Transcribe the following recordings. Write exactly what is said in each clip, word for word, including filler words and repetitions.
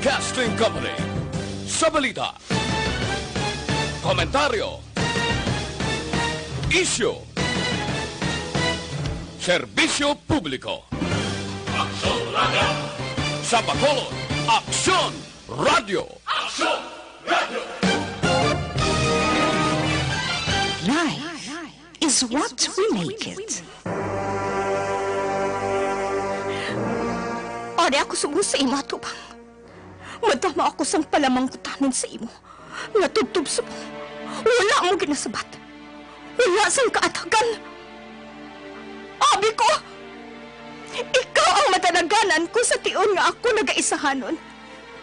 Broadcasting Company. Sa balita, komentaryo, isyu, serbisyo publiko. Aksyon Radio! Sa Bacolod, Aksyon Radio! Aksyon Radio! Life is what we make it. Ari ako subong sa imo, atubang. Madama ako sang palamangkutanon sa imo, nga tubtob subong wala mo ginasabat, wala sang kaatagan. Abi ko, ikaw ang matalaganan ko sa tion nga ako nagaisahanon,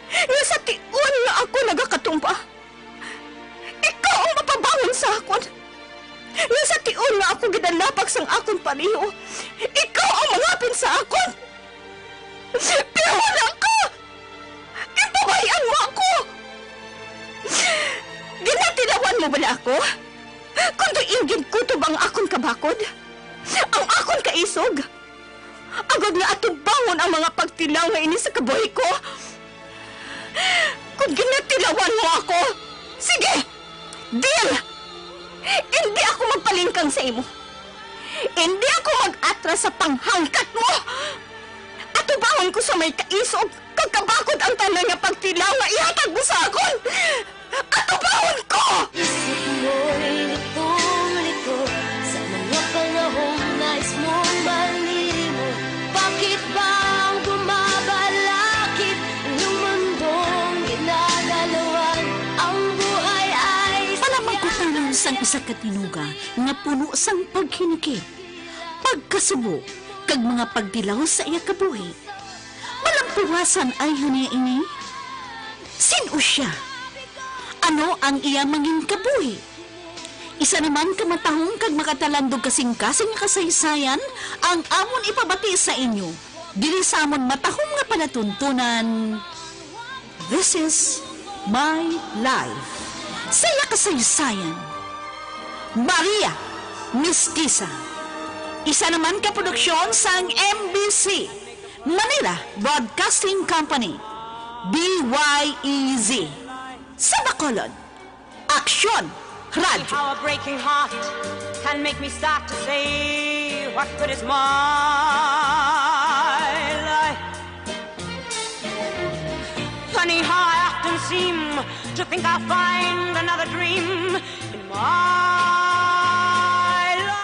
nga sa tion nga ako nagakatumba. Ikaw ang mapabangon sa akon, nga sa tion nga ako ginalapak sang akon pareho, ikaw ang mangapin sa akon. Pero wala ka! Ginpabay-an mo ako! Ginatilawan mo bala ako? Kon diin ginkutob ang akon kabakod, ang akon kaisog, agod nga atubangon ang mga pagtilaw nga ini sa kabuhi ko? Kon ginatilawan mo ako, sige! Deal! Indi ako magpalingkang sa imo. Indi ako mag-atras sa panghangkat mo. Atubangon ko sa may kaisog kag kabakod ang tanan nga pagtilaw nga ihatag mo sa akon. Atubangon ko! Isip mo'y litong-lito sa mga panahong nais mong malimot. Bakit ba ang bumabalakid ang iyong mundong ginagalawan? Ang buhay ay Palamangkutanon sang isa ka tinuga nga puno sang paghinikit, pagkasubo, kag mga pagtilaw sa iya kabuhi. Malampuwasan ay hania ini? Sin-o sia? Ano ang iya mangin kabuhi? Isa naman ka matahom kag makatalandog kasing-kasing nga kasaysayan ang amon ipabati sa inyo diri sa amon matahom nga palatuntunan. This is My Life. Sa iya kasaysayan, Maria Mestiza. Isa naman ka produksyon sang M B C, Manila Broadcasting Company, B Y E Z. Sa Bacolod, Aksyon Radyo. How a breaking heart can make me start to say, what good is my life? Funny how I often seem to think I'll find another dream in my life.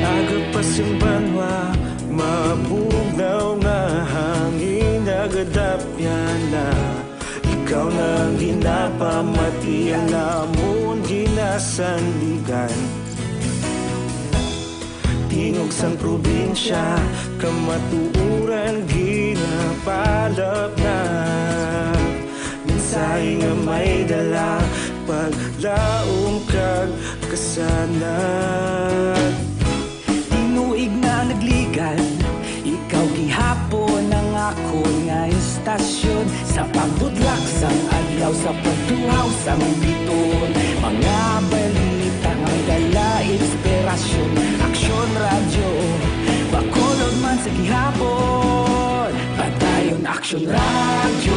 Aga pa sing banwa, mabugnaw nga hangin, nagadapyan na. Ikaw na ang ginapamati, ang amon ginasandigan. Tingog sang probinsya, kamatuoran ginapalapnap. Mensahe nga may dala, paglaom kag kasanag. Tinuig na nagligad, ikaw gihapon ang akon nga istasyon. Sa pagbudlak sang adlaw, sa pagtuhaw sang bituon, mga balita nga dala inspirasyon. Aksyon Radyo, Bacolod man sa gihapon. Aksyon Radyo,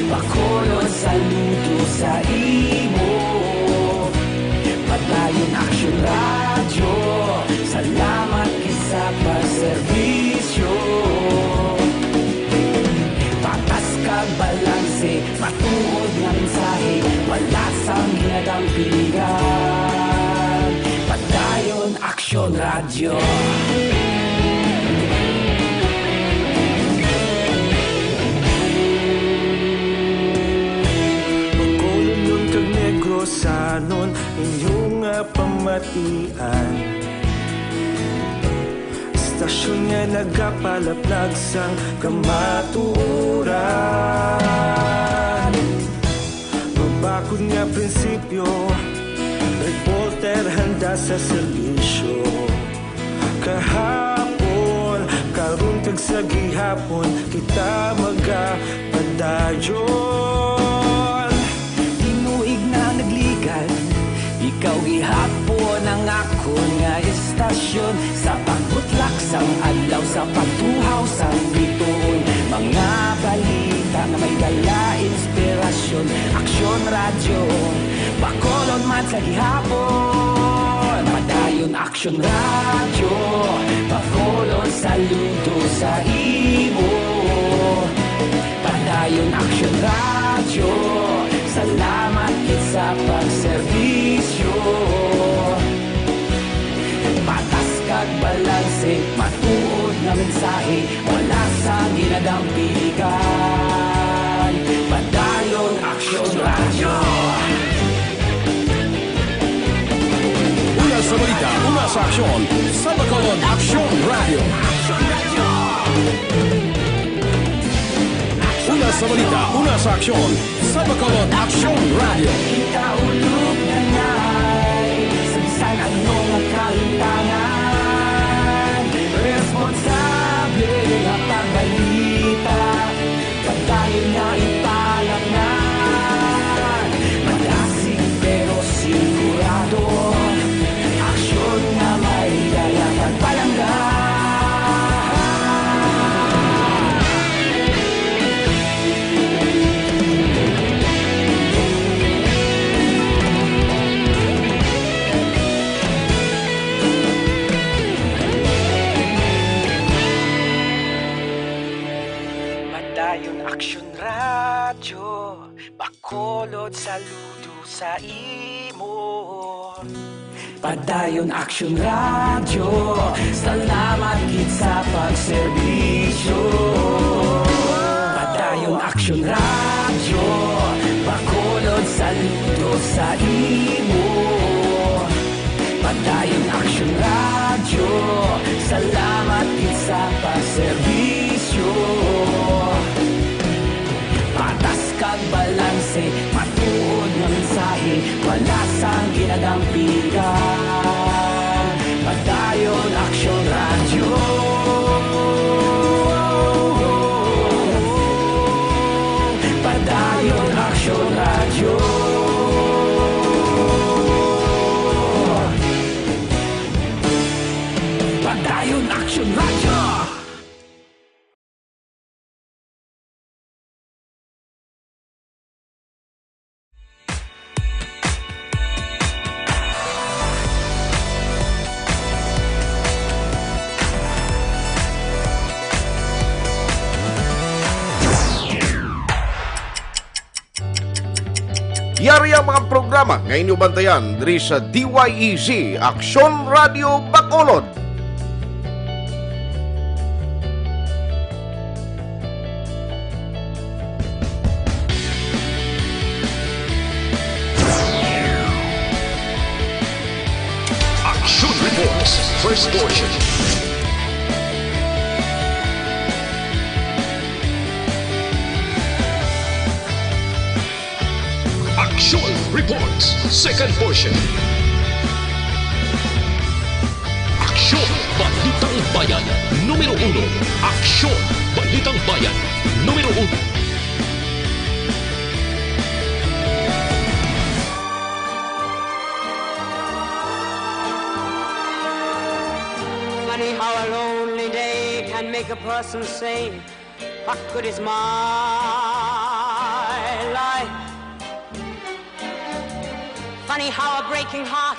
Bacolod, saludo sa imo. Padayon Aksyon Radyo, salamat gid sa pagserbisyo. Patas kag balanse, matuod nga mensahe, wala sang ginadampigan. Padayon Aksyon Radyo. Bacolodnon kag Negrosanon, inyo nga pamatian. Estasyon nga nagapalaplag sang kamatuoran. Mabakod nga prinsipyo, reporter handa sa serbisyo. Kahapon, karon kag sa gihapon, kita magapadayon. Tinuig na nagligad, ikaw gihapon ang akon nga istasyon. Sa pagbutlak sang adlaw, sa pagtuhaw sang bituon, mga balita nga may dala inspirasyon. Aksyon Radyo, Bacolod man sa gihapon. Padayon Aksyon Radyo, Bacolod, saludo sa imo. Padayon Aksyon Radyo, salamat gid sa pagserbisyo. Patas kag balanse, matuod nga mensahe, wala sang ginadampigan. Padayon Aksyon Radyo. Una sa balita, una sa aksyon, sa Bacolod Aksyon Radyo. Una sa balita, una sa aksyon, sa Bacolod Aksyon Radyo. Kita ulog na ngay, sa bisan ano nga kalintangan, responsable nga pagbalita, pagdayon nga ipalangnan, madasig pero sigurado, aksyon nga may dala kag palangga. Padayon Aksyon Radyo, Bacolod, saludo sa imo. Padayon Aksyon Radyo, salamat gid sa pagserbisyo. Padayon Aksyon Radyo, Bacolod, saludo sa imo. Padayon Aksyon Radyo, salamat gid sa pagserbisyo. Patas kag balanse, matuod nga mensahe, wala sang ginadampigan. Padayon Aksyon Radyo. Padayon Aksyon Radyo. Padayon Aksyon Radyo. Yari ang mga programa nga inyo bantayan diri sa D Y E Z, Aksyon Radio Bacolod. Action Reports, first portion. Action Reports, second portion. Aksyon, Balitang Bayan, numero uno. Aksyon, Balitang Bayan, numero uno. Funny how a lonely day can make a person say, What good is my life? Funny how a breaking heart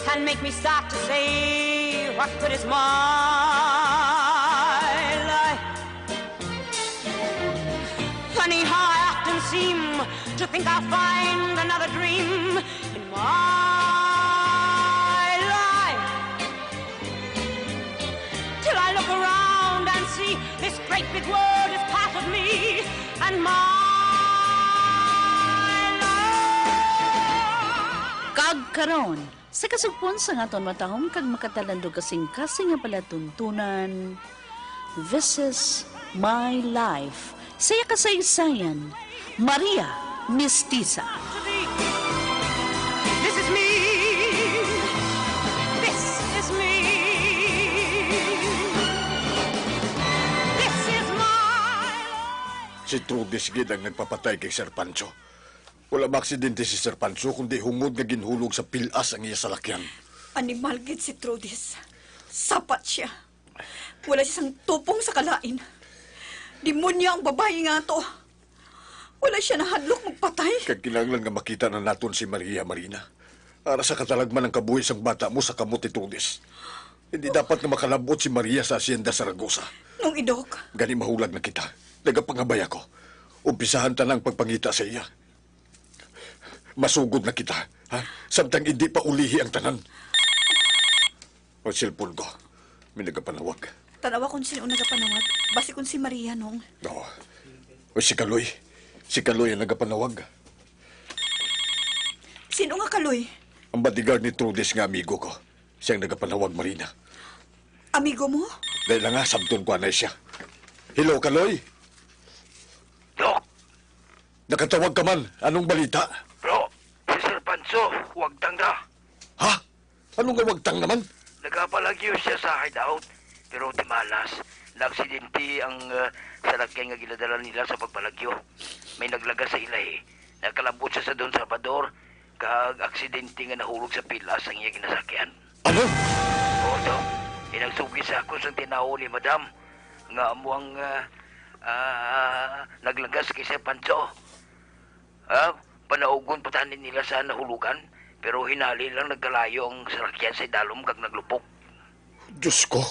can make me start to say, what good is my life? Funny how I often seem to think I'll find another dream in my life. Till I look around and see this great big world is part of me and my life. Kag karon, sa kasugpon sang aton matahom kag makatalandog kasing-kasing nga palatuntunan, This is My Life, sa iya kasaysayan, Maria Mestiza. This is me. This is me. This is my life. Si Trudis gid ang nagpapatay kay Sir Pancho. Wala maaksidente si Sir Pancho, kundi hungod nga ginhulog sa pilas ang iya salakyan. Animal gid si Trudis. Sapat siya. Wala siya sang tupong sa kalain. Demonyo ang babayi nga ato. Wala siya nahadlok magpatay. Kag kinahanglan nga makita na naton si Maria, Marina. Ara sa katalagman ang kabuhi sang bata mo sa kamot ni Trudis. Hindi dapat nga makalabot si Maria sa Hacienda Saragosa. Nong Idok, Gani mahulag na kita. Nagapangabay ako. Umpisahan ta na ang pagpangita sa iya. Masugod na kita, ha? Samtang hindi pa ulihi ang tanan. O, cellphone ko. May nagapanawag. Tanawa kung sino ang nagapanawag. Basi kung si Maria, Nong. Oo. O, si Kaloy. Si Kaloy ang nagapanawag. Sino nga Kaloy? Ang bodyguard ni Trudis nga amigo ko. Siyang nagapanawag, Marina. Amigo mo? Dahil lang nga, sabton ko anay siya. Hello, Kaloy? Dok, Nakatawag ka man. Anong balita? Bro, si Sir Pancho, wagtang na. Ha? Ano nga wagtang naman? Nagapalagyo siya sa hideout, pero timalas. Naaksidente ang uh, salakyan nga ginadala nila sa pagpalagyo. May naglagas sa ila eh. Nakalabot siya sa Don Salvador, kag aksidente nga nahulog sa pilas ang iya ginasakyan. Ano? Oo, Dok. Inagsugis sa ako sang tinawo ni Madam nga amo ang uh, uh, naglagas kay Sir Pancho. Ah, panaugon pa tani nila sa nahulugan, pero hinali lang nagkalayo ang salakyan sa idalom kag naglupok. Diyos ko.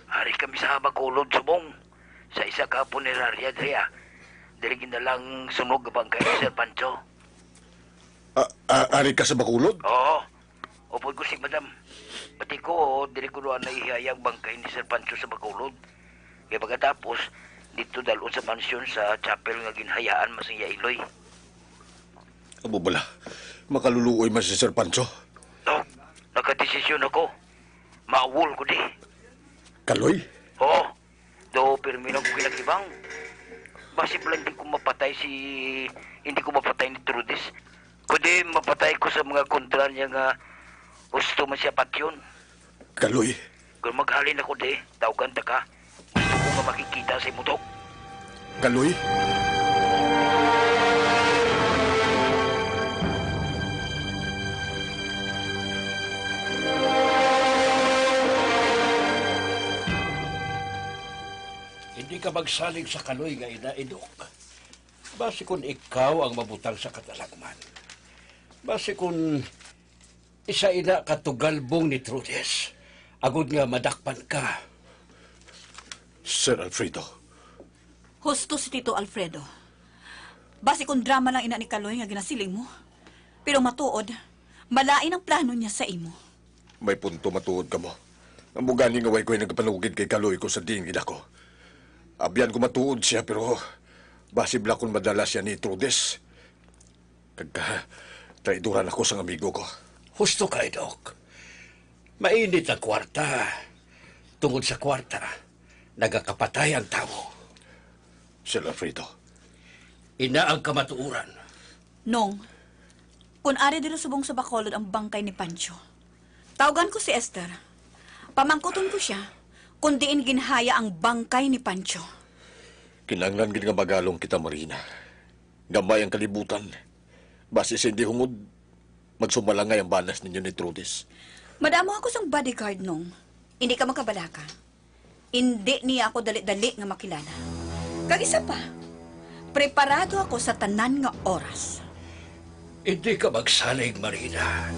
Ari kami sa Bacolod subong, sa isa ka punerarya diri. Diri ginalang sunog bangkay ni Sir Pancho. Ah, ah, ari ka sa Bacolod? Oo. Upod ko si Madam. Pati ko, diri ko doon naihiyaya ang bangkay ni Sir Pancho sa Bacolod. Kaya pagkatapos, dito dalon sa mansyon sa chapel nga ginhayaan masang iya iloy. Amo bala, makaluluoy man si Sir Pancho. No, nakadesisyon ako. Maawol ko di. Kaloy? Oo. Do, pirmi lang ko kinakibang. Basi pala hindi ko mapatay si... hindi ko mapatay ni Trudis. Kundi mapatay ko sa mga kontra niya nga gusto man siya patyon. Kaloy? Kung maghalin ako di, tawgan ta ka. Gusto ko nga makikita sa imo, Dok. Kaloy? Hindi ka magsalig sa Kaloy nga ina, Idok. Basi kun ikaw ang mabutang sa katalagman. Basi kun isa ina ka tugalbong ni Trudis, agod nga madakpan ka. Sir Alfredo. Husto si Tito Alfredo. Basi kung drama lang ina ni Kaloy nga ginasiling mo. Pero matuod, malain ang plano niya sa imo. May punto matuod kamo. Amo gani nga way ko'y nagapanugid kay Kaloy ko sa diin gid ako. Abyan ko matuod siya, pero basi bala kun madala siya ni Trudis. Kag traidoran ako sang amigo ko. Husto ka, Idok. Mainit ang kwarta. Tungod sa kwarta, nagakapatay ang tawo. Sir Alfredo. Ina ang kamatuoran. Nong, kun ari diri subong sa Bacolod ang bangkay ni Pancho, tawgan ko si Esther. Pamangkuton ko siya kung diin ginhaya ang bangkay ni Pancho. Kinahanglan gid nga magalong kita, Marina. Gamay ang kalibutan. Basi sa hindi hungod, magsumalangay ang banas ninyo ni Trudis. Madamo ako sang bodyguard, Nong. Hindi ka magkabalaka. Hindi niya ako dali-dali nga makilala. Kag isa pa, preparado ako sa tanan nga oras. Indi ka magsalig, Marina.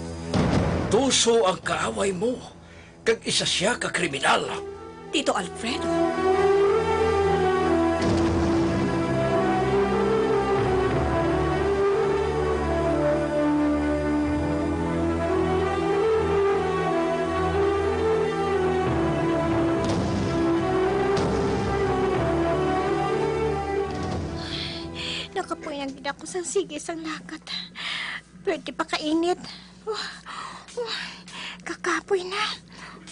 Tuso ang kaaway mo, kag isa sia ka kriminal. Tito Alfredo. Nakapuy na gid ako sang sige sang lakat. Pwede pa kainit. Oh, oh, kakapoy na.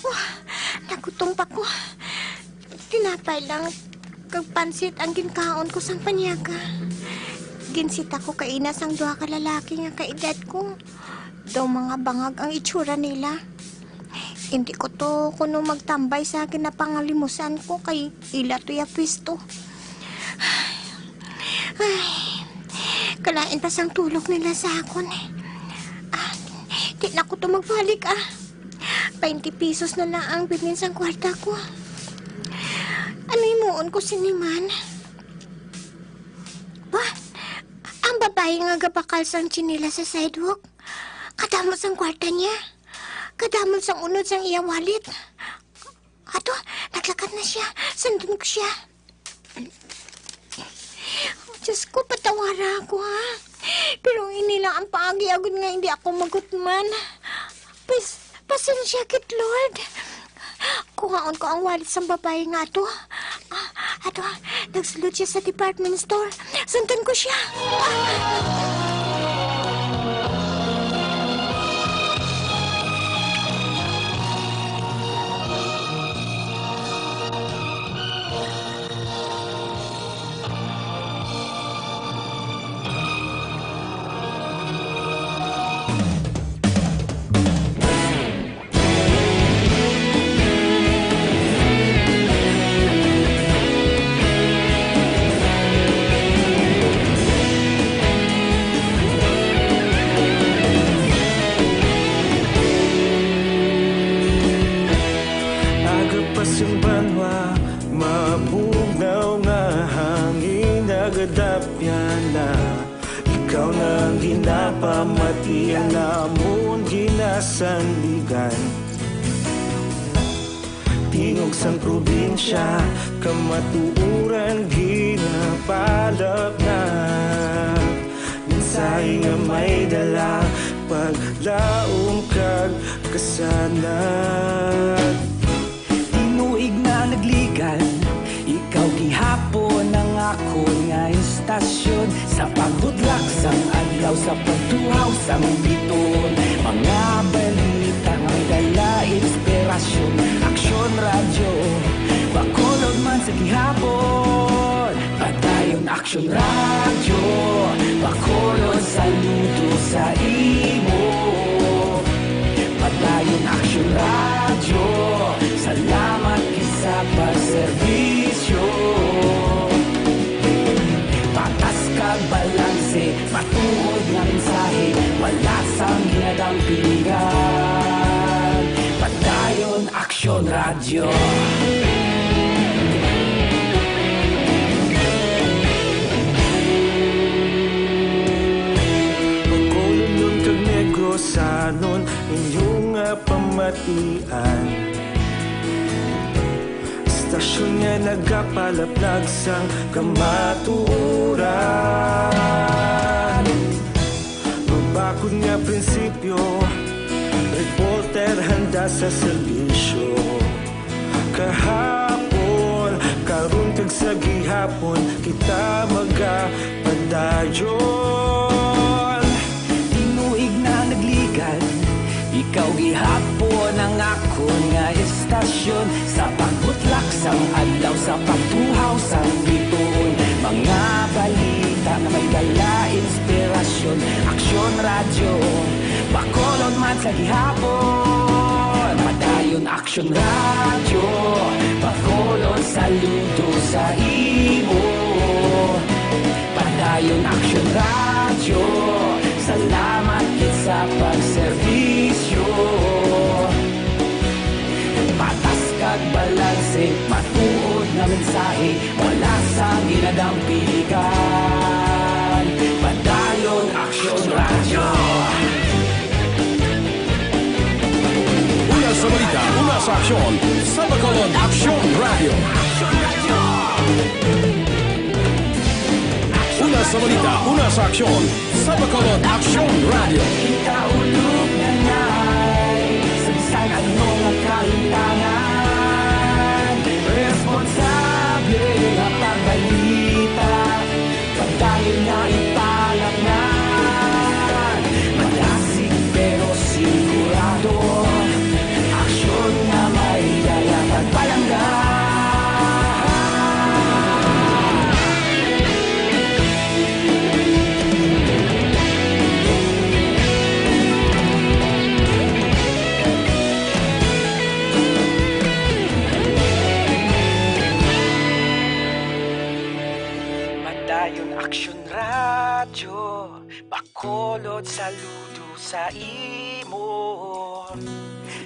Oh, nagutom pa ko. Tinapay lang kag pansit ang ginkaon ko sang panyaga. Ginsita ko kaina sang duha ka lalaki nga kaedad ko. Daw mga bangag ang itsura nila. Hindi ko to kuno magtambay sa ginapangalimusan ko kay ila to ya pwesto. Ay, kalain pa sang tulog nila sa akon. Ah, di na ko to magbalik, ah. Twenty pesos na lang ang bilin sang kwarta ko. Ano himuon ko sini man? Ba, ang babayi nga gabakal sang tsinelas sa sidewalk, kadamo sang kwarta niya. Kadamo sang unod sang iya wallet. Ato, naglakat na siya. Sundon ko siya. Diyos ko, patawara ako, ha? Pero ini lang ang paagi agud nga hindi ako magutman. Pas-, pasensya gid, Lord. Kuhaon ko ang wallet sang babayi nga ato. Ah, ato, nagsulod siya sa department store. Sundon ko siya. Ah! Aga pa sing banwa, mabugnaw nga hangin nagadapyan na. Ikaw na ang ginapamatian namon ginasandigan. Tingog sang probinsya, kamatuoran ginapalapnap. Mensahe nga may dala, paglaom kag kasanag. Tinuig na nagligan, ikaw gihapon ang akon nga istasyon. Sa pagbutlak sang adlaw, sa pagtuhaw sang biton, mga balita nga may dala inspirasyon. Aksyon Radyo, Bacolod man sa gihapon. Padayon Aksyon Radyo, Bacolod, saludo sa imo. Padayon Aksyon Radyo, salamat gid sa pagserbisyo. Patas kag balanse, matuod nga mensahe, wala sang ginadampingan. Padayon Aksyon Radyo. Bacolod kag Negrosanon, inyo nga pamatian. Istasyon nga nagapalaplag sang kamatuoran. Mabakod nga prinsipyo, reporter handa sa serbisyo. Kahapon, karon kag sa gihapon, kita magapadayon. Tinuig na nagligan, ikaw gihapon ang akon nga istasyon. Sa pagbutlak sang adlaw, sa pagtuhaw sang biton, mga balita nga may dala inspirasyon. Aksyon Radyo, Bacolod man sa gihapon. Padayon Aksyon Radyo, Bacolod, saludo sa imo. Padayon Aksyon Radyo, salamat gid sa pagserbisyo. Patas kag balanse, matuod nga mensahe, wala sang ila Dampigan, Padayon Aksyon Radyo. Una sa balita, una sa aksyon, sa Bacolod Aksyon Radyo. Una sa balita, una sa aksyon, sa Bacolod Aksyon Radyo. Ikaulog na ngay, sa bisan ano nga kahintangan, responsable nga pagbalita, pagdayeg nga ipalatngan, malasig pero sigurado, aksyon nga may dala pagpalangga. Padayon Aksyon Radyo, Bacolod, saludo sa imo.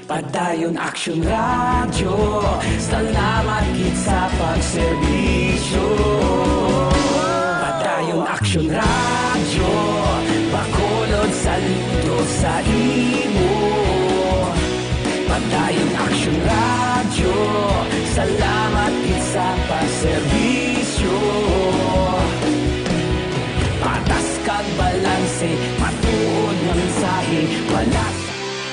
Padayon Aksyon Radyo, salamat gid sa pagserbisyo. Padayon Aksyon Radyo, Bacolod, saludo sa imo. Padayon Aksyon Radyo, salamat gid sa pagserbisyo. Patas kag balanse, matuod nga mensahe, wala sa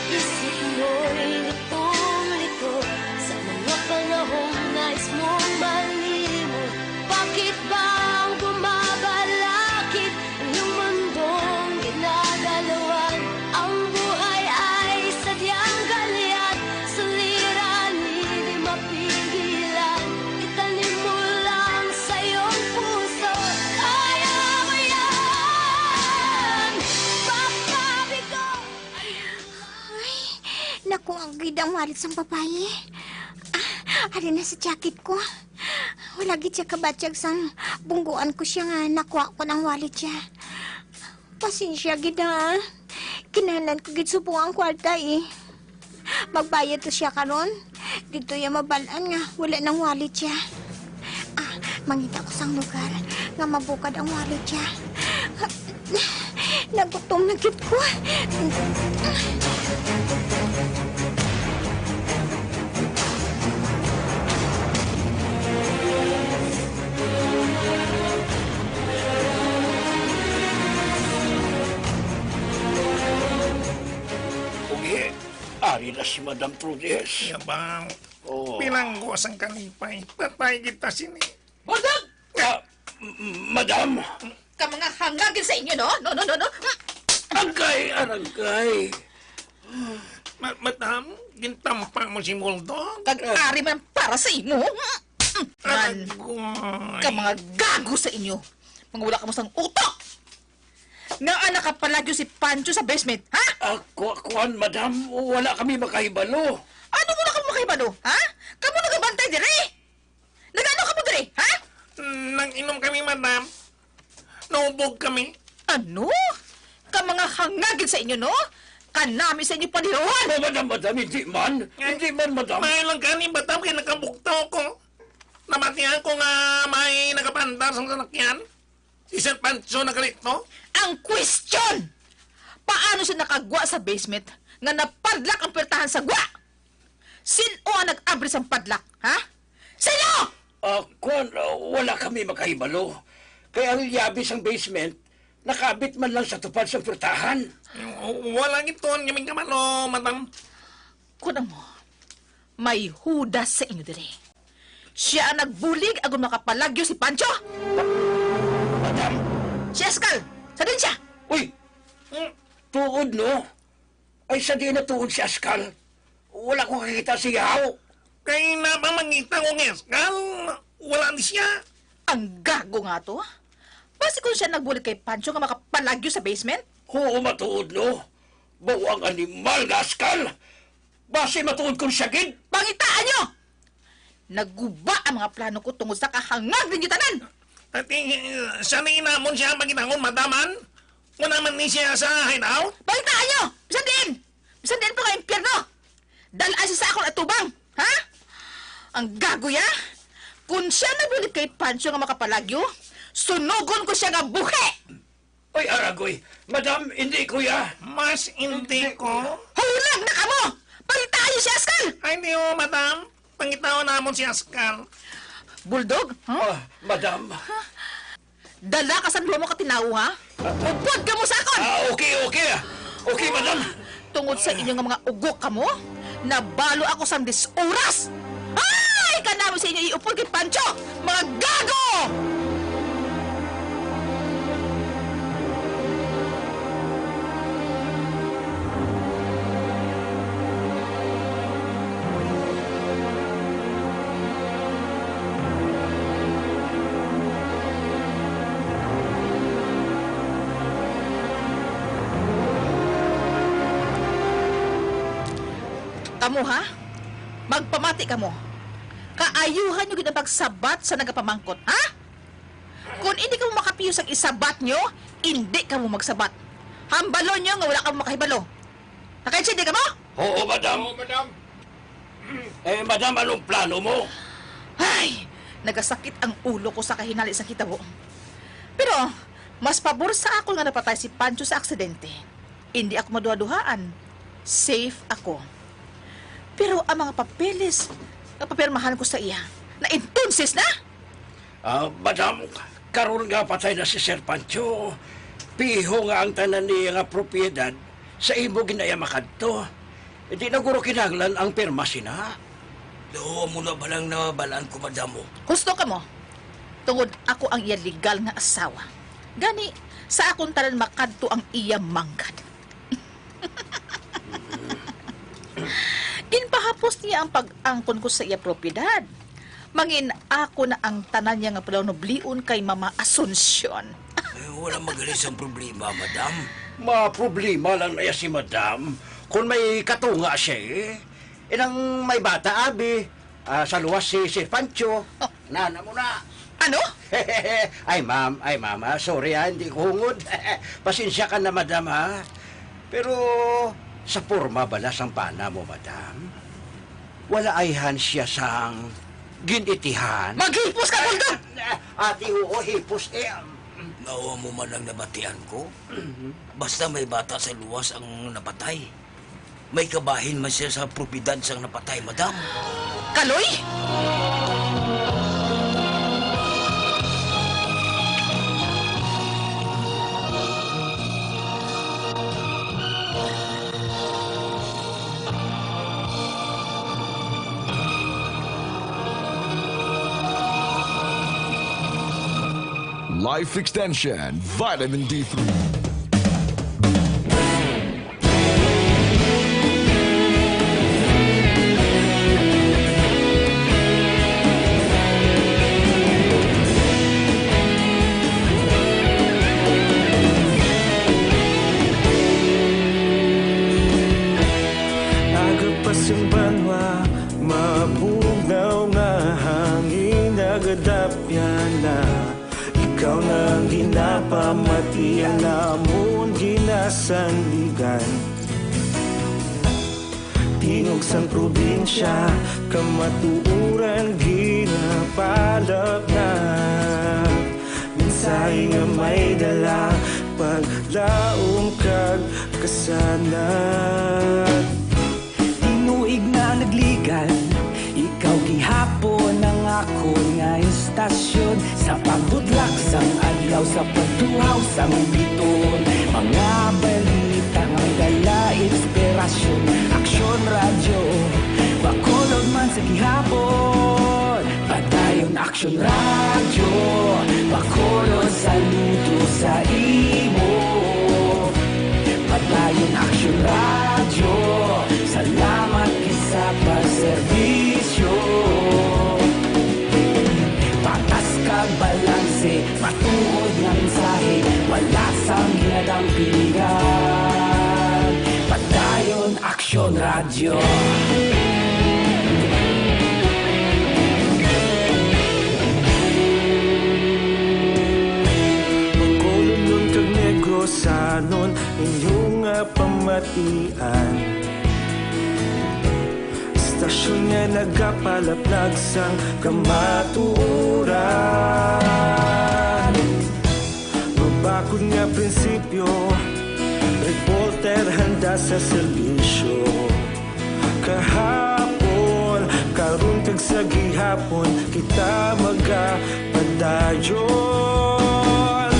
Isip mo'y litong-lito sa mga panahong nais mong malimot. Bakit ba ang bumabalakid ang iyong mundong ginagalawan? Ang buhay ay sadyang galyat, suliranin, di mapigilan. Itanim mo lang sa iyong puso, kaya mo yan. Papabigo. Ay, nakuha gid ang wallet sang babayi. Ah, ari na sa jacket ko. Wala gid siya kabatyag sang bungguan ko siya nga nakuha ko ang wallet siya. Pasensya gid, ha. Kinahanglan ko gid subong ang kwarta, eh. Magbayad to siya karon. Didto iya mabal-an nga wala nang wallet siya. Ah, mangita ko sang lugar nga mabukad ang wallet siya. Nagutom na gid ko. Ugi, ari na si Madam Trudes. Yabang. Oh. Bilanggo sang kalipay. Patay kita sini. Bulldog! Ah, m-, m-, madam. Ka mga hangagin sa inyo, no? No, no, no, no. Agay, aragay. Ma-, madam, gintampa mo si Bulldog? Kag ari man para sa imo. Man, Agoy. Ka mga gago sa inyo. Mga wala kamo sang utok. Ngaa nakapalagyo si Pancho sa basement, ha? Ah, ku-, kuwan, madam, wala kami makahibalo. Ano wala kamo makahibalo, ha? Kamo nagabantay diri? Nag-ano kamo diri, ha? Nag-inom kami, madam. Naubog kami. Ano? Ka mga hangagin sa inyo, no? Kanami sa inyo paniruhan! Oh, madam, madam, hindi man. Eh, hindi man, madam. May lang kani, madam, kay nakabugtaw ko. Nabatian ko nga may nagapandar sa salakyan. Si Sir Pancho na gali, no? Ang question! Paano siya nakagwa sa basement nga napadlak ang puwertahan sa gwa? Sin-o ang nag-abri sang padlak, ha? Sino? Ah, kuwan, ah, wala kami makahibalo. Kay ang yabi sang basement, nakabit man lang sa tupad sang puwertahan. Wala gid tuon kami kabalo, madam. Kuno mo, may Judas sa inyo diri. Sia ang nagbulig agod makapalagyo si Pancho. Madam! Si Askal, sa din siya? Uy! Hmm. Tuod, no? Ay, sa di na tuod si Askal. Wala ko kakita siya, haw. Kay na pa mangita ko kay Askal, wala ni siya. Ang gago nga to. Basi kung siya nagbulig kay Pancho nga makapalagyo sa basement? Oo, matuod, no? Bawang animal nga Askal! Basi matuod kon siya gid! Pangitaan nyo! Naguba ang mga plano ko tungod sa kahangag ninyo tanan! Ati, sa ni namon siya ang pagitangon, madaman? Wala man ni siya sa hideout? Pangitaan nyo! Bisan diin! Bisan diin pa nga impyerno! Dal-a siya sa akon atubang, ha? Ang gago ya! Kung siya nagbulig kay Pancho nga makapalagyo, Sunugon ko siya nga buhi! Oy, aragoy! Madam, hindi ko ya! Mas hindi ko. Hulag na kamo! Pangitayo si Askal! Ay, di, oh, madam. Pangitaon namon si Askal. Bulldog? Huh? Ah, madam. Dala ka sa duha mo ka tinawo, ha? Upod ka mo sa akon! Ah, okay, okay, ah. Okay, madam. Tungod sa inyo nga mga ugok kamo, nabalo ako sang dis oras. Ay, kanami sa inyo iupod kay Pancho, mga gago! Kamo, ha? Magpamati kamo. Kaayuhan nyo gid ang pagsabat sa nagapamangkot, ha? Kung hindi kamo makapiyo sa isabat nyo, hindi kamo magsabat. Hambalon nyo nga wala kamo makahibalo. Nakaintindi kamo? Oo, madam. Oo, madam. Eh, madam, anong plano mo? Ay, nagasakit ang ulo ko sa kahinali sa hitabo. Pero, mas pabor sa ako nga napatay si Pancho sa aksidente. Hindi ako maduha-duhaan. Safe ako. Pero ang mga papeles nga papirmahan ko sa iya, na entonces na? Ah, madam, karon nga patay na si Sir Pancho, piho nga ang tanan niya nga propiedad sa imo ginaya makadto. Di na guro kinahanglan ang pirma sina. Daw mo na balang nabalaan ko, madam, oh. Husto kamo. Tungod ako ang iya legal nga asawa. Gani, sa akon tanan makadto ang iya manggad. Ginpahapos niya ang pag-angkon ko sa iya propiedad. Mangin ako na ang tanan niya nga palanublion kay Mama Asuncion. Eh, wala magaling sang problema, madam. Ma-problema lang na iya si madam. Kung may katunga siya, eh. Inang may bata, abi. Ah, sa luwas si Sir Pancho. Oh. Nana mo na. Ano? Ay, ma'am, ay, mama, sorry, ah, hindi ko hungod. Pasensya ka na, madam, ha? Pero sa porma bala sang bana mo, madam, wala ayhan siya sang gin-itihan. Maghipos ka, Bulldog! Ati, oo, hipos, eh. Nawa mo man ang nabatian ko? Mhm. Basta may bata sa luwas ang napatay, may kabahin man siya sa propiedad sang napatay, madam. Kaloy! Life Extension Vitamin D three. Aga pa sing banwa, mabugnaw nga hangin, nagadapyan na. Ikaw na ang ginapamatian namon ginasandigan. Tingog sang probinsya, kamatuoran ginapalapnap. Mensahe nga may dala, paglaom kag kasanag. Tinuig na nagligan, ikaw gihapon ang akon nga istasyon. Sa pagbudlak sang adlaw, sa pagtuhaw sang biton, mga balita nga dala inspirasyon. Aksyon Radyo, Bacolod man sa gihapon. Padayon Aksyon Radyo, Bacolod, saludo sa imo. Padayon Aksyon Radyo, salamat gid sa pagserbisyo. Patas kag balanse, matuod nga mensahe, wala sang ginadampingan. Padayon Aksyon Radyo. Bacolodnon kag Negrosanon, inyo nga pamatian. Istasyon nga nagapalapnag sang kamatuoran. Nga prinsipyo, reporter handa sa serbisyo. Kahapon, karon kag sa gihapon, kita magapadayon.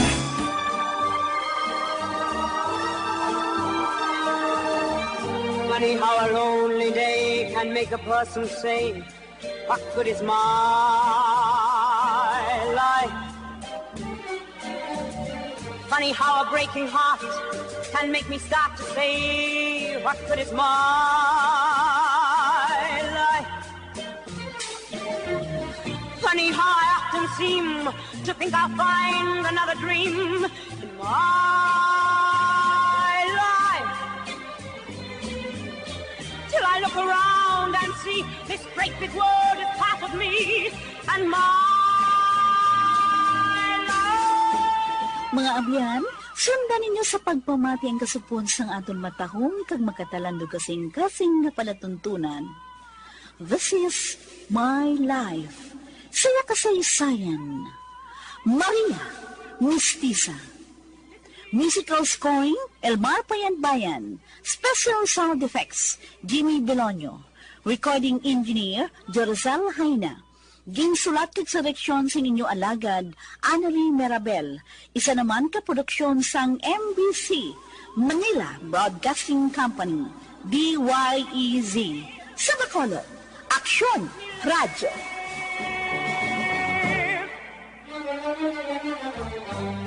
Funny how a lonely day can make a person say, "What good is my life?" Funny how a breaking heart can make me start to say, "What good is my life?" Funny how I often seem to think I'll find another dream in my life. Till I look around and see this great big world is half of me and my life. Mga abyan, sundan ninyo sa pagpamati ang kasugpon sang aton matahom kag magkatalandong kasing-kasing nga palatuntunan. This is my life. Saya kasaysayan. Maria Mistisa. Musical scoring, Elmar Payanbayan. Special sound effects, Jimmy Belonio. Recording engineer, Jorosel Jaina. Ginsulat kag direksyon sing inyo alagad, Annalie Mirabel. Isa naman ka produksyon sang M B C, Manila Broadcasting Company, D Y E Z. Sa Bacolod, Aksyon Radyo.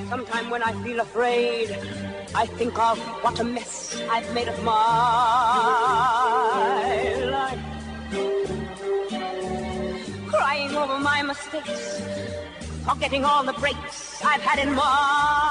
Sometime when I feel afraid, I think of what a mess I've made of my life. Crying over my mistakes, forgetting all the breaks I've had in my